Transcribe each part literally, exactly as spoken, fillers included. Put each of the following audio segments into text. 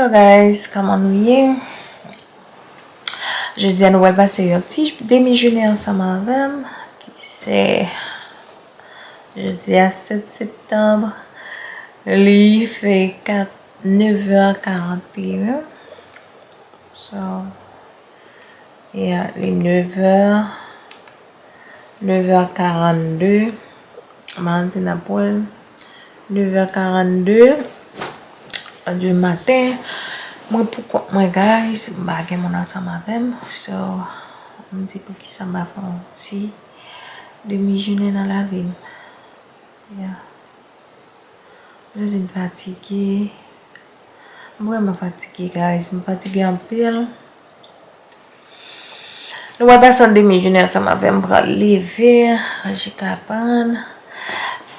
Guys, kòman nou ye? Jodi a nou pral pase yon ti demi jounen ansanm avè m, ki se jodi a sèt septanm, li fè kat, nevè karannteyen. So, yeah, li nevè, nevè karannde. Madi n ap wè l. Nevè karannde du maten. Mwen pou kont mwen, guys, m pa gen moun ansanm avè m. So, m di poukisa m pa fè yon ti demi jounen nan lavi m. Yeah. M santi m fatige. M vrèman fatige, guys. M fatige anpil. Nou pral pase yon demi jounen ansanm avè m, pral leve, ranje kabann,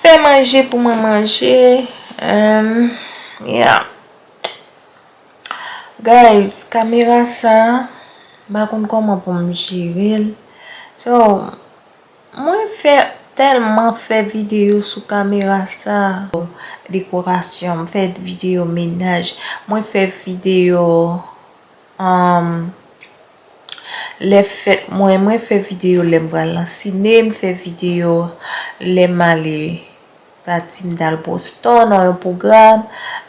fè manje pou mwen manje. Em, yeah. Guys, kamera sa, m pa konn kòman pou m jere l. So, mwen fè, tèlman fè videyo sou kamera sa, dekorasyon, m fè videyo mennaj, mwen fè videyo, um, lè fèt mwen, mwen fè videyo lè m pral nan sine, m fè videyo lè m ale pati m t al Boston nan yon pwogram.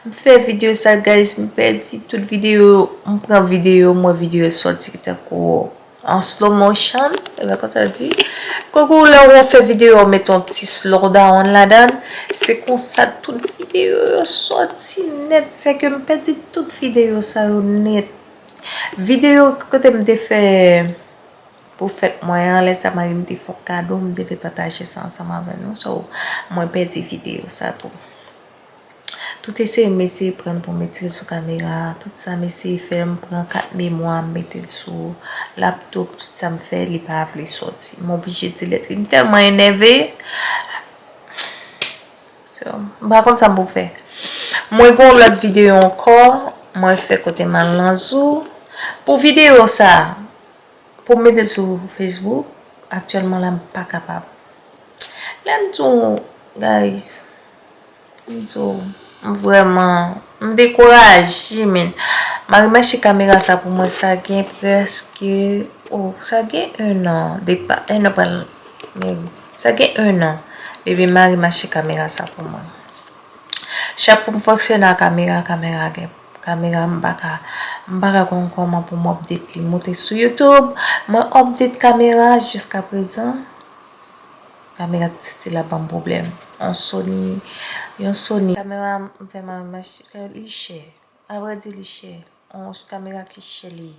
M fè videyo sa, guys, m pèdi tout videyo, m pran videyo, m wè videyo sòti tankou an slow motion, e ben konsa di. Koukou, lè w fè videyo, w met yon ti slow down ladan l. Se konsa tout videyo yo sòti nèt, se ke m pèdi tout videyo sa yo nèt. Videyo kote m te fè pou fèt mwen an, lè sa mari m te fè yon kado, m te vle pataje sa ansanm avè nou. So, mwen pèdi videyo sa tou. Tout eseye m eseye pran pou m mete l sou kamera, tout sa m eseye fè, m pran kat memwa, m mete l sou laptop, tout sa m fè, li pa vle sòti. M oblije delete li. M tèlman enève. So, m pa konn sa m pou fè. Mwen gen yon lòt videyo ankò, mwen fè kote m al nan zoo. Pou videyo sa, pou m mete l sou Facebook, aktyèlman la, m pa kapab. Lè m di w, guys, m di w, m vrèman, m dekouraje, men. Mari m achte kamera sa pou mwen, sa gen prèske, oh, sa gen un an, depi, un an pral, men, sa gen un an, depi mari m achte kamera sa pou mwen. Chak pou m fonksyone ak kamera, kamera gen, kamera m pa ka, m pa ka konn kòman pou m update li, moute sou YouTube. Mwen update kamera jiska prezan. Kamera still ap ban m pwoblèm. Yon Sony, yon Sony. Kamera m fè mari m achte, li chè. A vrè di, li chè. Yon kamera ki chè li ye.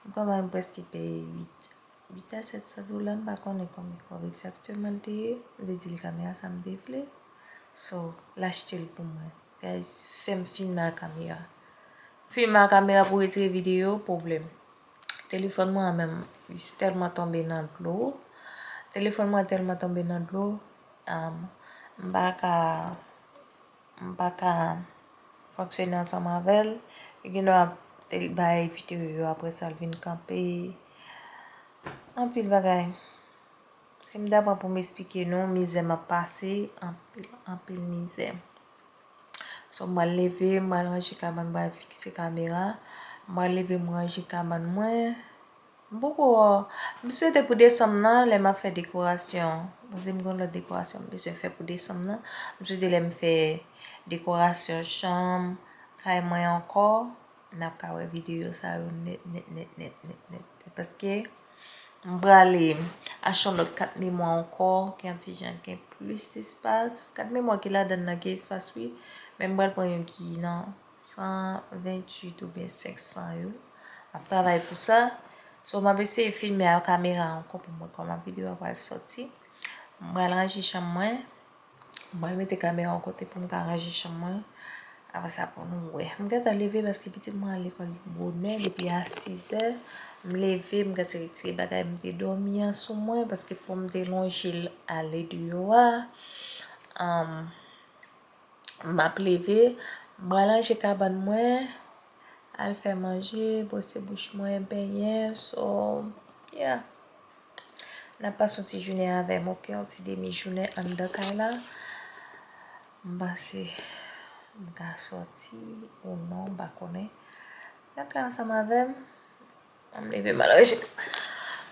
M kwè mari m prèske peye uit, uit a sèt san dola, m pa konnen konbyen kòb egzakteman l te ye. M te di l kamera sa m te vle. So, l achte l pou mwen. Guys, fè m filme ak kamera. Filme ak kamera pou retire videyo, pwoblèm. Telefòn mwen an menm, li tèlman tonbe nan dlo. Telefòn mwen tèlman tonbe nan dlo, um, m pa ka, m pa ka fonksyone ansanm avè l. Li gen dwa ap tel bay videyo yo, apre sa l vin kanpe. Anpil bagay. Si m ta pran pou m esplike nou mizè m ap pase, anpil, anpil mizè. So, m pral leve, m pral ranje kabann, m pral fikse kamera. M pral leve, m ranje kabann mwen. M poko, m swete pou desanm nan, lè m ap fè dekorasyon. Paske m gen lòt dekorasyon m bezwen fè pou desanm nan. M swete lè m fè dekorasyon chanm, kay mwen ankò, n ap ka wè videyo sa yo nèt, nèt, nèt, nèt, nèt, nèt. Paske m prale achte yon lòt kat memwa ankò, ki yon ti jan gen plis espas. Kat memwa ki ladan l nan gen espas, wi, men m pral pran yon ki nan san venntuit oubyen senk san yo. M ap travay pou sa. So, m ap eseye filme ak kamera ankò pou m wè kòman videyo a pral sòti. M pral ranje chanm mwen. M pral mete kamera yon kote pou m ka ranje chanm mwen. Apre sa, pou nou wè. M gentan leve paske pitit mwen al lekòl bonè depi a sizè. M leve, m gentan retire bagay m te dòmi an sou mwen paske fò m te lonje l ale deyò a. Anm, m ap leve, m pral ranje kabann mwen, al fè manje, bwose bouch mwen, benyen, so, yeah. N ap pase yon ti jounen avè m, oke? Yon ti demi jounen anndan kay la. M pase M ka sòti ou non, m pa konnen. N ap la ansanm avè m. An m leve, m al ranje,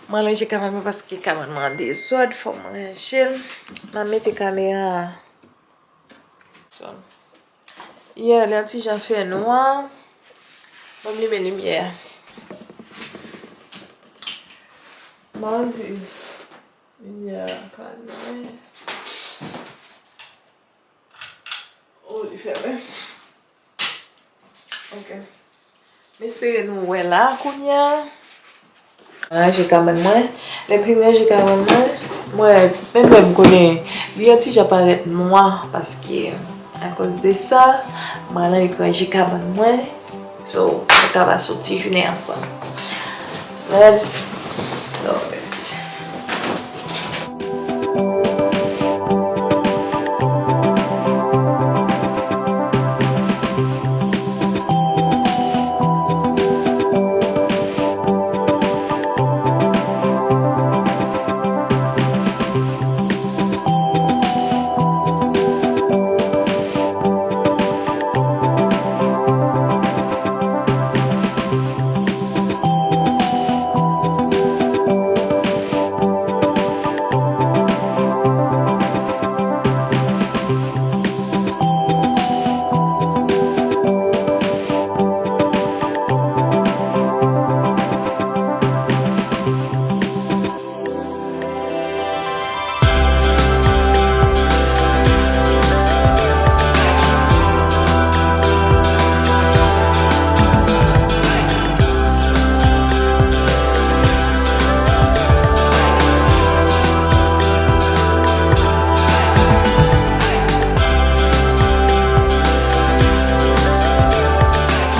m al ranje kabann mwen paske kabann mwen an dezòd, fò m ranje l. M ap mete kamera a. So, yè, lè ti jan fè nwa, ban m limen limyè a. M anvi limyè a pa limen. Oh, li fèmen. Ok. M espere nou wè la kounye a. Ranje kabann mwen. Lè m fin ranje kabann mwen, mwen, menm lè m konnen li yon ti jan parèt nwa, paske akoz de sa, m al ranje kabann mwen. So, nou ka pa soti jounen ansanm. Let's start.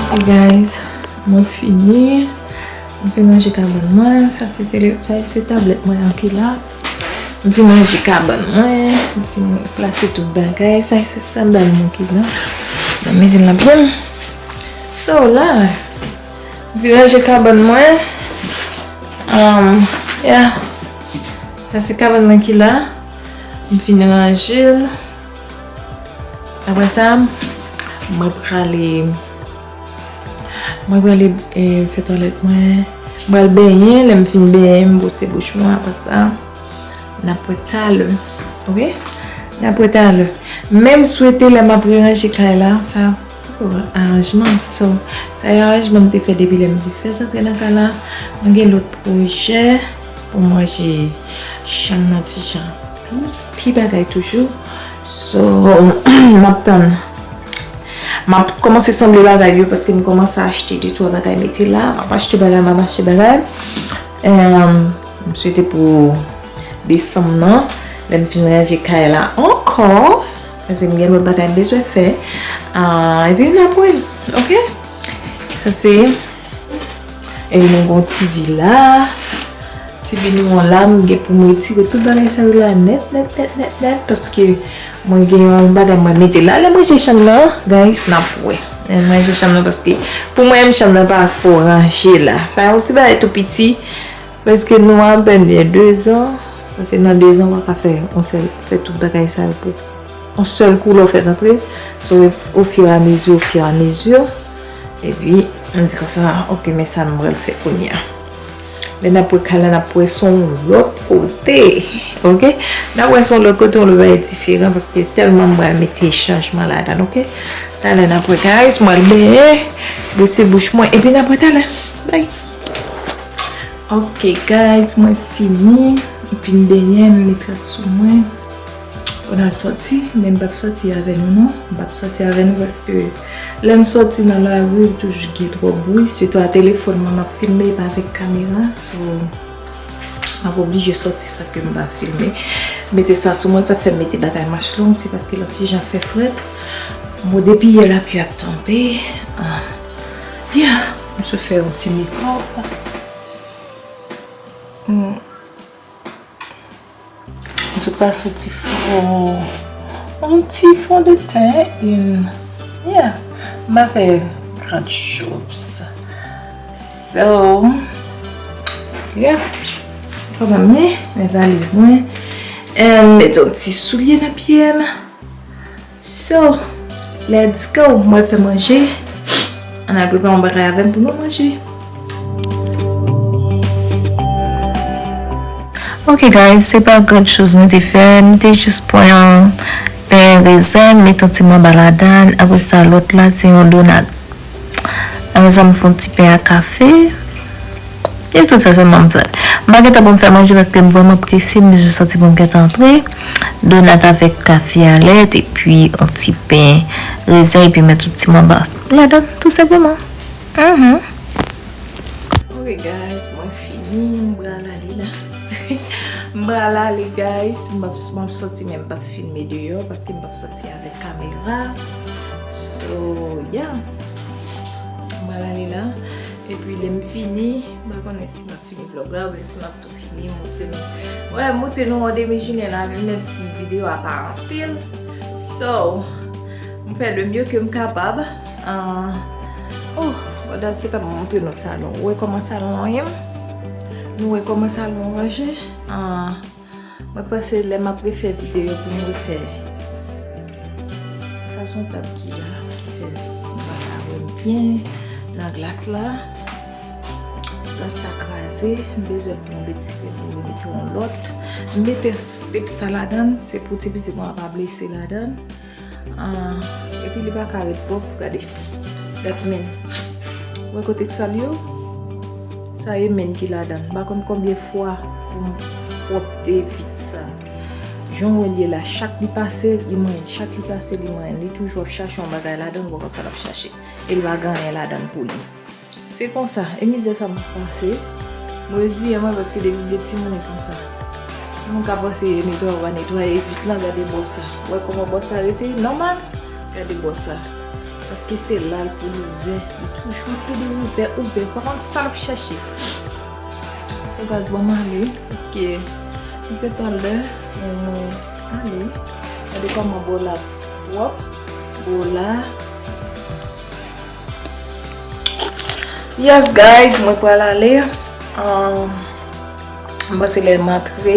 Hey guys, mwen fini. M fin ranje kabann mwen. Sa se tele, sa se tablèt mwen an ki la. M fin ranje kabann mwen. M fin plase tout bagay. Sa se sandal mwen ki la. Mwen mete l nan pye m. So la, m fin ranje kabann mwen. Um, yeah. Sa se kabann mwen ki la. M fin ranje l. Apre sa, mwen prale, mwen prale, eh, fè twalèt mwen. Mwen pral benyen, lè m fin benyen, m bwose bouch mwen. Apre sa, n ap wè talè. Ok? N ap wè talè. Men m swete lè m ap ranje kay la, sa, oh, aranjman. So, sa e aranjman m te fè depi lè m te fèt antre nan kay la. Mwen gen lòt pwojè pou m ranje chanm nan ti jan. Pi, pi bagay toujou. So, m ap tann. M ap kòmanse sanble bagay yo paske m kòmanse achte de twa bagay mete la. M ap achte bagay, m ap achte bagay. Em, m swete pou desanm nan, lè m fin ranje kay la ankò, paske m gen lòt bagay m bezwen fè. Ah, epi n ap wè, ok? Sa se E nou gen yon ti vi la. Ti vi nou an la, m gen pou m retire tout bagay sa yo la nèt, nèt, nèt, nèt, nèt, paske mwen gen yon bagay mwen mete la. Lè m ranje chanm nan, guys, n ap wè. Lè m ranje chanm nan, paske pou mwen menm chanm nan pa ko ranje la. Sa yon ti bagay tou piti, paske nou apèn gen dezan, paske nan dezan, w pa ka fè yon sèl, fè tout bagay sa yo pou yon sèl kou lè w fèt antre. So, au fur et à mesure, au fur et à mesure. Epi, m di konsa, ok, men sa m pral fè kounye a. Lè n ap wè kay la, n ap wè s on lòt kote. Ok? N ap wè s on lòt kote, yon lòt bagay diferan, paske tèlman m pral mete chanjman ladan, ok? Talè n ap wè, guys, m pral benyen, bwose bouch mwen, epi n ap wè talè. Bye! Ok, guys, mwen fini. M fin benyen, m met rad sou mwen. Pou n al sòti, men m p ap sòti avè nou, non. M p ap sòti avè nou paske lè m sòti nan lari, toujou gen twòp bri. Sitou a telefòn mwen, m ap filme, e pa avèk kamera. So, m ap oblije sòti san ke m pa filme. Mete sa sou mwen, sa fè m mete bagay manch long, se paske lòt ti jan fè frèt. Bon, depi yè lapli ap tonbe. Ah, yeah, m sot fè yon ti makeup. Hmm. M sot pase yon ti fon, yon ti fon de ten, and, yeah, m pa fè gran chose. So, yeah, kòman m ye, men valiz mwen, and met yon ti soulye nan pye m. So, Let's go! Mwen fè manje. Ann al prepare yon bagay avè m pou nou manje. Ok guys, se pa gran choz mwen te fè, m te jis pran yon pen rezen, m met yon ti manba ladan, apre sa lòt la se yon donat. Apre sa m fè yon ti pen ak kafe. E tout sa sèlman m fè. M pa gentan pou m fè manje paske m vrèman prese, m bezwen soti pou m gentan antre. Donat avèk kafe a lèt, epi yon ti pen rezen, epi met yon ti manba ladan, tou senpleman. Mhm. Ok guys, mwen fini, m pral ale la. M pral ale guys, m ap, m ap soti men m p ap filme deyò paske m p ap soti avèk kamera. So, yeah. M pral ale la. Epi lè m fini, m pa konnen si m ap fini vlòg la oubyen si m ap tou fini montre nou. Wè, montre nou yon demi jounen la, menm si videyo a pa anpil. So, m fè le mieux que m kapab. Ah, oh, pandan se tan m montre nou salon. Ou wè kòman salon an ye? Nou wè kòman salon an ranje? Ah, mwen panse lè m ap refè videyo pou m refè. Sa se yon tab ki la, ki fè m pa ka wè byen nan glas la. Glas sa kraze, m bezwen l pou m retire pou m remete yon lòt. M mete step sa ladan, se pou ti pitit mwen pa blese ladan. Ah, epi li pa ka ret pwòp, gade. Dat men. Wè kote k sal yo? Sa e men ki ladan. M pa konn konbyen fwa pou m pwòpte vit sa. Jan w wè l ye la, chak li pase, li manyen, chak li pase, li manyen. Li toujou ap chache yon bagay ladan, ou pa konn sa l ap chache. E l pa gen anyen ladan pou li. Se konsa, e mizè sa m ap pase. M reziyen mwen paske depi m te timoun e konsa. Moun ka panse netwaye ou pa netwaye vit lan, gade bò sa. Wè kòman bò sa rete nòmal? Gade bò sa. Paske se la l pou l ouvè. Li toujou ap pede ouvè, ouvè. Pa konn sa l ap chache. So guys, ban m ale. Paske m fè talè. Mwen ale. Gade kòman bò la pwòp. Bò la. Yes guys, mwen pral ale. Um, m panse lè m antre,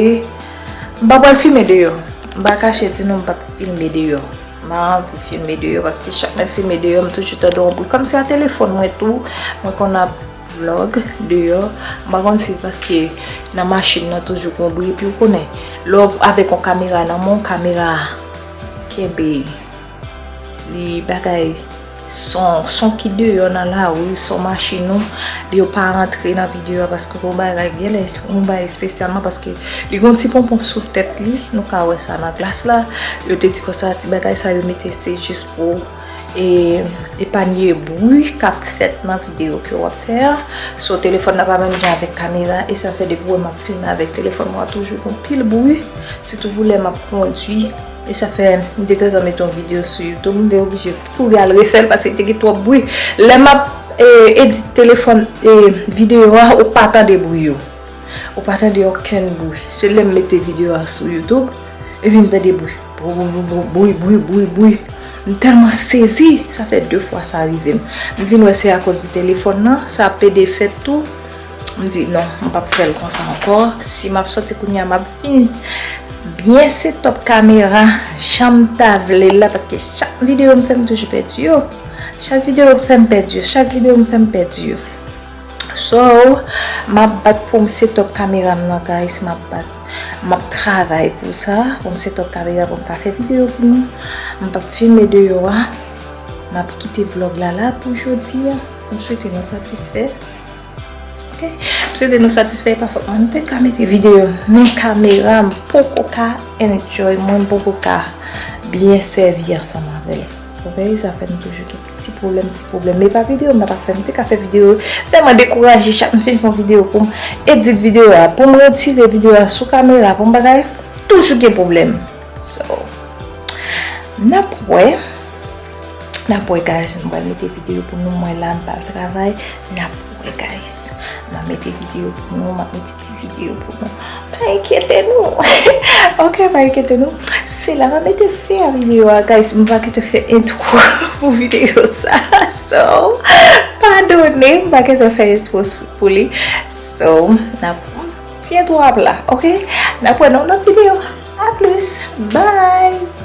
m pa pral filme deyò. M pa kache di nou m p ap filme deyò. M pa anvi filme deyò paske chak lè m filme deyò, m toujou tande yon bri. Kòmsi a telefòn mwen tou, mwen konn ap vlog deyò. M pa konn si paske nan machin nan toujou gon bri. Epi ou konnen, lè w avèk yon kamera nan men w, kamera kenbe li bagay son, son ki deyò nan lari, son machin ou, yo pa rantre nan videyo a paske yon bagay genlè, yon bagay espesyalman paske li gon ti ponpon sou tèt li, nou ka wè sa nan glas la. Yo te di konsa, ti bagay sa yo mete se jis pou, e, epanye bri k ap fèt nan videyo ke w ap fè a. So, telefòn nan pa menm jan avèk kamera, e sa fè depi w wè m ap filme avèk telefòn mwen, toujou gon pil bri, sitou pou lè m ap kondwi. E sa fè m te gentan mete yon videyo sou YouTube, m te oblije kouri al refè l paske te gen twòp bri. Lè m ap, e, edit telefòn, e, videyo a, ou pa tande bri yo. Ou pa tande okenn bri. Se lè m mete videyo a sou YouTube, epi m tande bri. Bri, bri, bri, bri, bri, bri. M tèlman sezi, sa fè de fwa sa rive m. M vin wè se akoz de telefòn nan, sa pede fèt tou. M di non, m p ap fè l konsa ankò. Si m ap soti kounye a, m ap vin byen set up kamera jan m ta vle l la, paske chak videyo m fè, m toujou pèdi yo. Chak videyo m fè, m pèdi yo. Chak videyo m fè, m pèdi yo. So, m ap bat pou m set up kamera m nan, guys. M ap bat. M ap travay pou sa, pou m set up kamera, pou m ka fè videyo pou nou. M p ap filme deyò a. M ap kite vlog la la pou jodi a. M swete nou satisfè. Ok? M swete nou satisfè, e pa fòt mwen. M te ka mete videyo, men kamera m poko ka enjoy, mwen m poko ka byen sèvi ansanm avè l. Ou wè, sa fè m toujou gen ti pwoblèm, ti pwoblèm. Men pa videyo m nan pa fè, m te ka fè videyo. Tèlman dekouraje, chak m fin fè yon videyo pou m edit videyo a, pou m retire videyo a sou kamera, pou m bagay, toujou gen pwoblèm. So, n ap wè. N ap wè, guys, m pral mete videyo pou nou. Mwen la, m pral travay. N ap wè, guys. M ap mete videyo pou nou, m ap mete ti videyo pou nou. Pa enkyete nou. Ok, pa enkyete nou. Se la m ap mete fen a videyo a, guys. M pa gentan fè entwo pou videyo sa. So, padone, m pa gentan fè entwo pou li. So, n ap ti entwo a pla, ok? N ap wè nan lòt videyo. A plis. Bye!